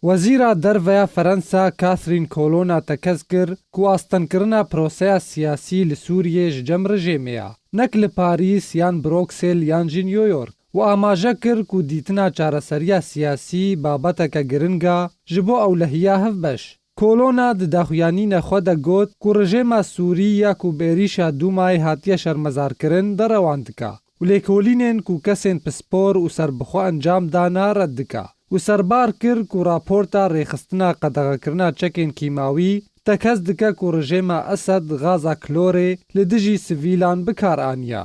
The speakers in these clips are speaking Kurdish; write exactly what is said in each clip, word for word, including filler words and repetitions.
Wezîra Derve ya Ferensa Catherine Colonna tekez kir ku astengkirina proseya siyasî li Sûriyê ji cem rejêmê ya, nek li Parîs yan Bruksel yan jî New York û amaje kir ku dîtina çareseriya siyasî babeteke giring e ji bo ewlehiya hevbeş. Colonna di daxuyanîne xwe de got ku rejêma Sûrî ya ku bi êrîşa Dûmayê hatiye şermezarkirin derewan dike û lêkolînên ku kesên pispor û serbixwe encam dane red dike û serbar kir ku raporta rêxistina qedexekirina çekên kîmawî tekez dike ku rejêma Esed gaza klorê li dijî sivîlan bi kar aniye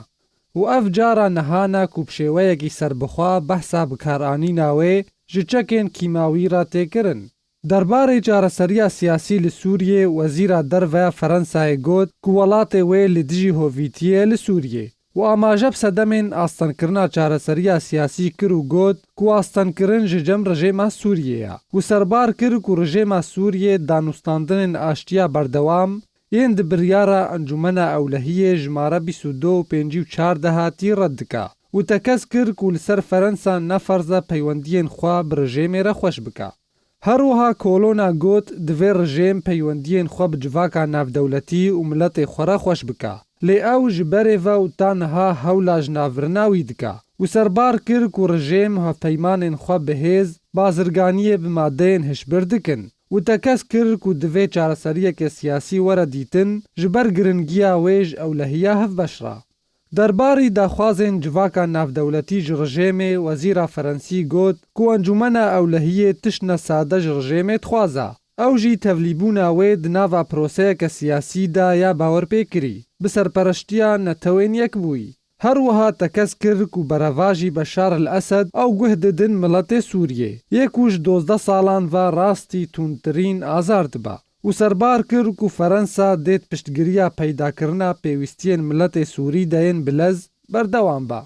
û ev cara niha ne ku bi şêweyekî serbixwe behsa bikaranîna wê ji çekên kîmawî re tê kirin. Derbarê çareseriya siyasî li Sûriyê, Wezîra Derve ya Ferensayê got ku welatê wê li dijî hovîtiyê ye li Sûriyê û amaje bi sedemên astengkirina çareseriya siyasî kir û got ku astengkirin ji cem rejêma Sûriyê ye û serbar kir ku rejêma Sûriyê danûstandinên aştiya berdewam yên di biryara Encûmena Ewlehiyê jimare bîst û du û pêncî û çar de hatî red dike û tekez kir ku li ser Ferensa ne ferz e peywendiyên xwe bi rejêmê re xweş bike. Her wiha Colonna got, divê rejêm peywendiyên xwe bi civaka navdewletî û miletê xwe re xweş bike. Lê ew ji berê ve û ta niha hewla jinavbirina wî dike û serbar kir ku rejêm hevpeymanên xwe bi hêz, bazirganiyê bi madeyên hişbir dikin û tekez kir ku divê çareseriyeke siyasî were dîtin ji ber giringiya wê ji ewlehiya hevbeş re. Derbarî daxwazên civaka navdewletî ji rejêmê, Wezîra Ferensî got ku Encûmena Ewlehiyê tişt ne sade ji rejêmê dixwaze. Ew jî tevlîbûna wê di nava proseyeke siyasî de ya bawerpêkirî, bi serpereştiya Netewên Yekbûyî. Her wiha tekez kir ku berevajî Beşar el Esed ew guh didin miletê Sûriyê, yê ku ji dozdeh salan ve rastî tundtirîn azar dibe û serbar kir ku Ferensa dê di piştgiriya peydakirina pêwîstiyên miletê Sûrî de yên bilez berdewam be.